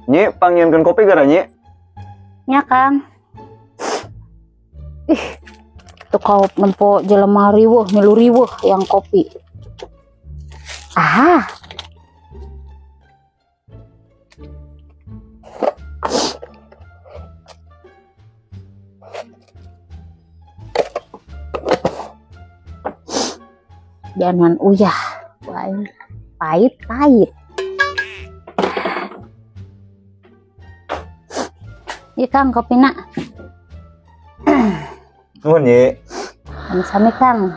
Nyi, panggieunkeun kopi gara nyi? Nya, Kang. Ih, tuh kau nempo jelema riweuh, milu riweuh yang kopi. Ah. Jangan uyah, pahit-pahit. Iya Kang, kopi nak. Nuhun, Nyi. Sami-sami, Kang.